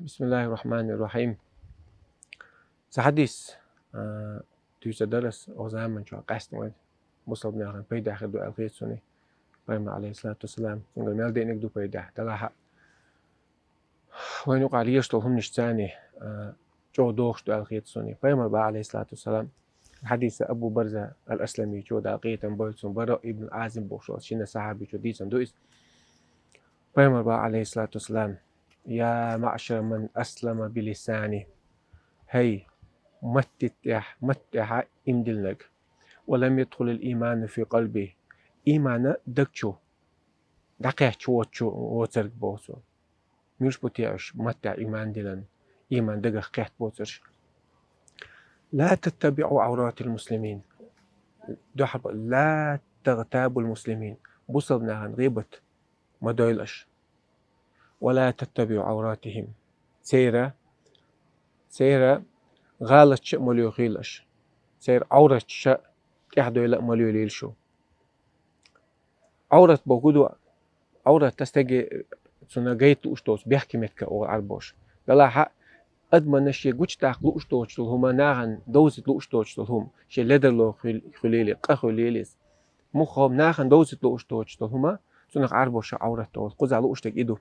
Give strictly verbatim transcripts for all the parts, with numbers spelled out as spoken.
بسم الله الرحمن الرحيم. Цхьа хьадис, а, дуьйцур дара ас, оха заман чохь къаьстина вайн бусалба нахана пайда хир ду аьлла хета суна. Пайхамар, алейхиссалату вассалам, цуьнгара мел деанарг ду пайда, делахь а вайн юкъахь лелаш долу хӀуманаш царна, а, чӀогӀа догӀуш ду аьлла хета суна. Пайхамар боху, алейхиссалату вассалам, хьадиса Абу Барза ал-Асламичо, Дала къинхетам бойла цунна, Бараъ ибн Азим бохуш волу шина сахьабичо дийцина ду иза. Пайхамар боху, алейхиссалату вассалам: «Я маъшара ман аслама билисани». ХӀей, матта тӀехь, матта тӀехь иман диллинарг. «Ва лам ядхулил ийману фи къалби». Ийман даг чу дӀакхаьчча воцу, воцург боху цо. Муьлш бу те уьш, матта тӀехь ийман диллина, ийман дагах кхетта боцурш? «Ла таттабиъу Ӏауратил муслимин». Дуьхьал бо: «Ла тагътабул муслимин». Бусалба нахана гӀийбат ма дойла аша. «Ва ла таттабиъу Ӏауратихим». Церан, церан гӀалаташ а ма лоьхийла аша. Церан Ӏаураташ а тӀаьхьадойла а ма лелийла шу. Ӏаурат бохург ду, Ӏаурат стеган, цунна гайта лууш доцу бехке меттиг олу Ӏарбоша. Делахь а адамна шен гучудаккха лууш доцуш долу хӀума, нахана довзийта лууш доцуш долу хӀума, шен ледарло хуьлийла, къа хуьлийла иза. Муха хӀума нахана довзийта лууш доцуш долу хӀума, цунах Ӏарбоша Ӏаурат олу. Кхузахь лууш дерг и ду.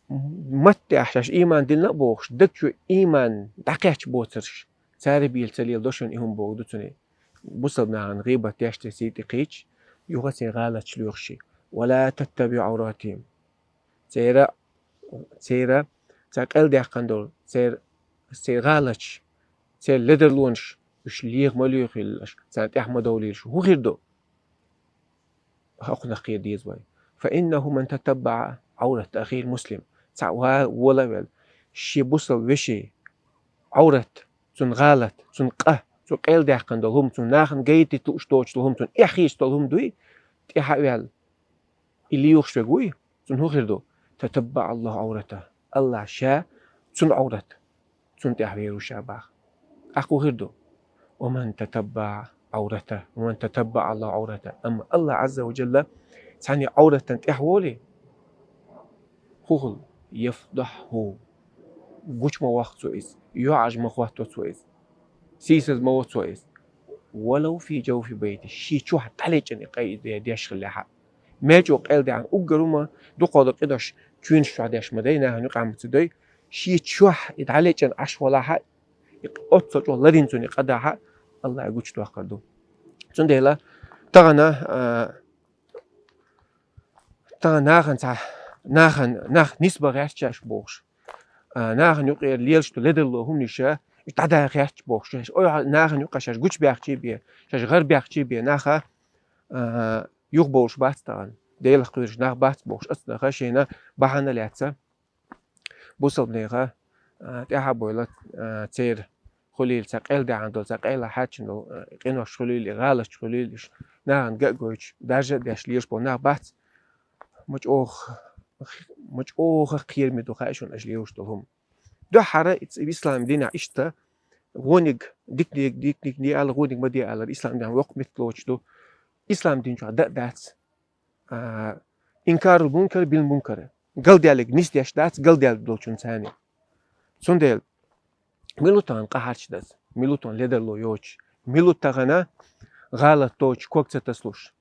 Матта тӀехь шаьш ийман диллина а бохуш, даг чу ийман дӀакхаьчча боцурш, цара бийла ца леладо шуна и хӀума бохург ду цуьнан. Бусалба нахана гӀийбат деш, тӀе сий тӀе кхийча, юха церан гӀалаташ лоьхуш. «Ва ла таттабиъу Ӏауратихим». Церан, церан, церан къайладаьккхина долу, церан, церан гӀалаташ, церан ледарлонаш, уьш леха ма лоьхийла аша, царна тӀаьхьа ма довлийла шу. ХӀун хир ду? ХӀокхунах кхера деза вай. «Фа иннаху ман татаббаъа Ӏаурата ахихил муслим». Цхьа ва-, вола а велла, шен бусалба вешин Ӏаурат, цуьнан гӀалат, цуьнан къа, цо къайладаьккхина долу хӀума, цунна нахана гайта лууш доцуш долу хӀума, цунна эхь хийца долу хӀума дуй, тӀаьхьа а ваьлла, и лоьхуш верг вуй, цунна хӀун хир ду? «Татаббаъа Аллаху Ӏауратаху». Аллах Ша цуьнан Ӏаурат, цунна тӀаьхьа вер ву Ша боху. ТӀаккха хӀун хир ду? «Ва ман татаббаъа Ӏауратаху, ва ман татаббаъа Аллаху Ӏауратаху». Амма Аллах Ӏазза ва Джалла цхьанне Ӏауратана тӀаьхьа волий, хӀун хуьлу? «Яфдахьху». Гучу ма воккху цо иза, йоӀаж ма хӀотто цо иза, сийсаз ма во цо иза. «Валав фи джавфи байтихи». Шен чохь дӀалечкъина и къа де-, деш хиллехь а. Мел чӀогӀа къайладаьккхина, уггар хӀума дукха долу къинош чуьнаш чохь деш ма дай, нахана юкъахь ма ца дой. Шен чохь и дӀалечкъина Ӏаш валахь а, и оццул чӀогӀа ларина цунна и къа дахь а, Аллах гучудоккхур ду. Цундела тахана, а, тахана нахана цхьа, нахана, нах нисбан гӀерташ бохуш, а, нахана юкъера лелаш долу ледарло хӀуманаш а, уьш дӀадан гӀерташ бохуш, шаьш ойхьа-, нахана юкъахь шаьш гучубаьхчий бен, шаьш гӀарбаьхчий бен, наха, а, юхабовлуш бац тахана. Делах кхоьруш нах бац бохуш, аццанаха шайна бахьана лаьцна, бусалба нехан, а, тӀаьхьа а бойла, а, церан хуьлийла, цхьа къайладаьккхина долу, цхьа къайлахь хьаьчна долу, а, къиношца хуьлийла, гӀалаташца хуьлийла, нахана ган а гойтуш, даржа а деш лелаш болу нах бац. Ма чӀогӀа, ма чӀогӀа кхераме ду хаьа шуна аша лелаш долу хӀума. Дуьххьара ис-, ислам динехь иштта гӀониг дика де-, дика, дика де аьлла, гӀониг ма де аьлла, ислам динехь воккха меттиг лоцуш ду. Ислам дин чохь дан а дац, а, инкарул мункар бил мункар. Галдаьллиг нисдеш дац, галдаьлла долчунна царна. Цундела, мила ву тахана къа хьарчдаза, мила ву тахана ледарло йоцуш, мила ву тахана гӀалат доцуш, ког ца тасалуш?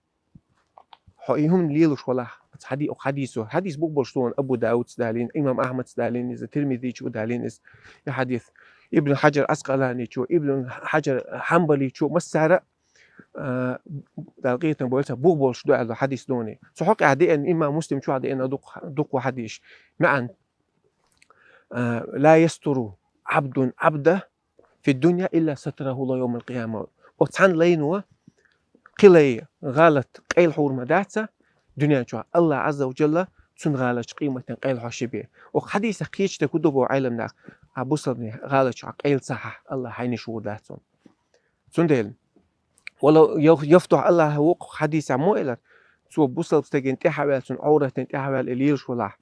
Хьо и хӀума лелаш валахь, оцу хьади-, оцу хьадисо, хьадис бу болуш суна Абу Дауд далийна, имам Ахьмад далийна иза, Тирмизичо далийна иза, и хьадис. Ибн Хьаджар Аскъаланичо, Ибн Хьаджар Хьанбаличо, массара, а, Дала къинхетам бойла царна, бу болуш ду аьлла хьадис дуний. Цу хьокъехь деана, имам Муслим чохь деана дукха, дукха хьадис. МаьӀан, а, «Ла ястуру Ӏабдун Ӏабда фи дунья илла сатараху Аллаху йовмал къияма». Оцу цхьана лайно кхин лай гӀалат къайлахьор ма дац дуьнен чохь, Аллах Ӏазза ва Джалла цуьнан гӀалаташ къематдийнахь къайлахьош бен. Оцу хьадисах кхеташ дерг хӀун ду боху Ӏеламнаха? А, бусалба нехан гӀалаташ хьо къайла ца хьахь, Аллах хьайнаш вур дац хьуна. Цундела, валав яф-, яфдахь Аллах ву хьадисехь мо элира, цо бусалба стеган тӀаьхьа ваьлла, цуьнан Ӏауратан тӀаьхьа ваьлла и лелаш валахь,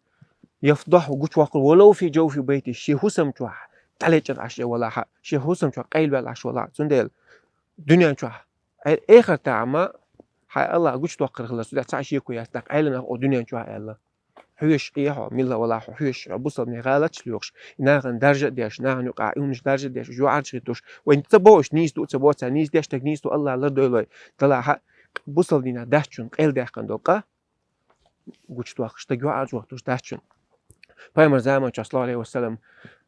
яфдахьху, гучувоккхур, валав фи джавфи байтихи, шен хӀусам чохь дӀалечкъина Ӏаш и валахь а, шен хӀусам чохь къайлаваьлла Ӏаш валахь а. Цундела дуьнен чохь, э-, эхартахь ма, хьайн Аллах гучудоккхур хилар, цу тӀехь цхьа а шеко яц, тӀаккха Ӏеламнаха оцу дуьнен чохь аьлла. хьоьжуш, Ӏе хьо, милла валахь хьо, хьоьжуш, бусалба нах гӀалаташ лоьхуш, и нахана даржа а деш, нахана юкъахь умнаш даржа а деш, жоьӀарча хӀиттош, вайн ца бохуш, нийса ду а ца бо, ца нийса деш, таг нийса ду, Аллахь лардойла вай, далахь а, бусалба динах даьчун къайладаьккхина долу къа гучудоккхуш, стаг юкъахь жоьхтуш даьчун. Пайхамар заман чохь, саллаллаху Ӏалайхи ва саллам,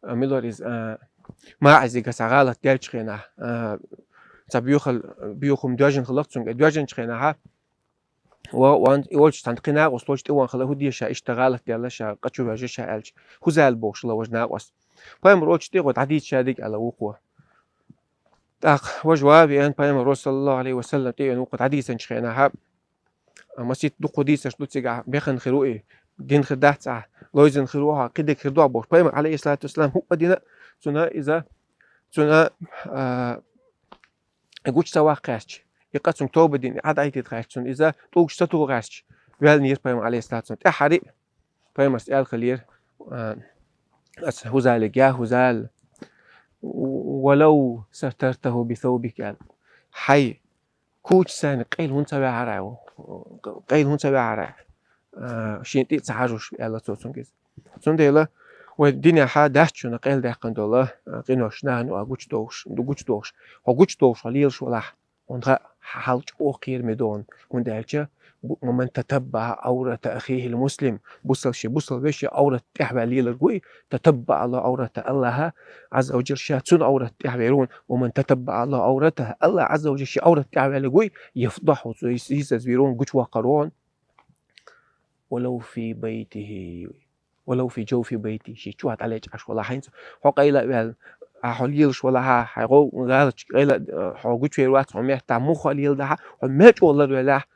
а, милор иза, а, МаӀизига цхьа гӀалат делчу хенахь, а, цхьа боьхал-, боьха хӀума доьжна хилла цуьнга, доьжначу хенахь, ва, ван, и волчу цхьана кхин накъост волчу тӀе ван хилла, хӀун деза иштта гӀалат делла ша, къа чу вежа ша аьлча, хӀун зала бохуш хилла важа накъост. Пайхамар волчу тӀе гӀо дӀадийца ша диг аьлла вукхо. ТӀаккха важа ва веана, пайхамар, саллаллаху Ӏалайхи ва саллам, тӀе веана вукхо дӀадийцинчу хенахь, а, масийтта дуккха дийцарш ду цигахь, бехан хир ву и, дин хир дац ахь, лойзан хир ву хьо, кхидерг хир ду ахь бохуш. Пайхамар, Ӏалайхиссалату вассалам, хӀуъа дина, цуьнан иза, цуьнан, а, гучу ца ваккха гӀерташ, и къа цуьнга тоба дина, и Ӏад Ӏайтийта гӀерташ, цуьнан иза тӀулгаш ца туха гӀерташ, ваьллера пайхамар, Ӏалайхиссалату вассалам. ТӀаьххьара пайхамарс аьлла хилира, а, аса Хузалига: «Я Хузал, валав сатартаху би саубик», аьлла. Хьайн куча сайна къайла хӀунда ца ваьхьара хьо? Къайла хӀунда ца ваьхьара хьо? А, шен тӀе а ца хьажош, аьлла цо цуьнга иза. Цундела вай динехь даьчунна къайладаьккхина долу, а, къинош нахана юкъахь гучудохуш, гучудохуш. Хьо гучудохуш, хьо лелаш валахь, хьуна хьан хьал чӀогӀа кхераме ду хьуна, хӀунда аьлча: «Ва ман татаббаӀа Ӏаврата ахихил муслим», бусалба шен, бусалба вешин Ӏаврат тӀехь ваьлла лелар вуй, «татаббаӀа Аллаху Ӏаврата», Аллахь Ӏазза ва жалла ша цуьнан Ӏаврат тӀехь вер ву хьуна. «Ва ман татаббаӀа Аллаху Ӏавратаху», Аллахь Ӏазза ва жалла шен Ӏаврат тӀехь ваьлла вуй, «яфдахьу», цо йис-, йисаза вер ву хьуна, гучуваккхар ву хьуна. «Валав фи байтихи, валав фи жавфи байтихи», шен чохь дӀалечкъаш валахь хьайна цо. Хьо къайла а ваьлла, а, хьо лелаш валахь, хьайн гӀо-, гӀалатчу къайла, а, хьо гучувер вац, хьо меттахь муха леладахь, хьо мел чӀогӀа ларвелахь,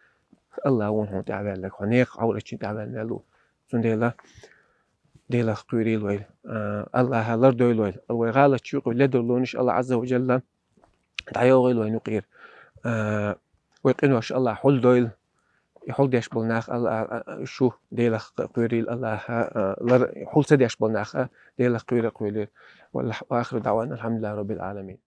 Аллахь ву хьуна хьуна тӀехь ваьлларг, хьо нехан Ӏаврат шен тӀехь ваьлла мел ву. Цундела Делах кхоьрийла вай, а, Аллахь лардойла вай, вай гӀалатчу юкъа ледарлонаш Аллахь Ӏазза ва жалла дӀайогӀийла вайн юкъера. А, вай къинош Аллахь хьулдойла, и хьулдеш болу нах Алла-, а, а, шу Делах кхоьрийла Аллахь, а, лар-, хьул ца деш болу нах, а, Делах кхоьрийла кхоьлийла. Валлахь, ва ахиру даӀвана алхьамдулиллахӀи раббил Ӏаламин.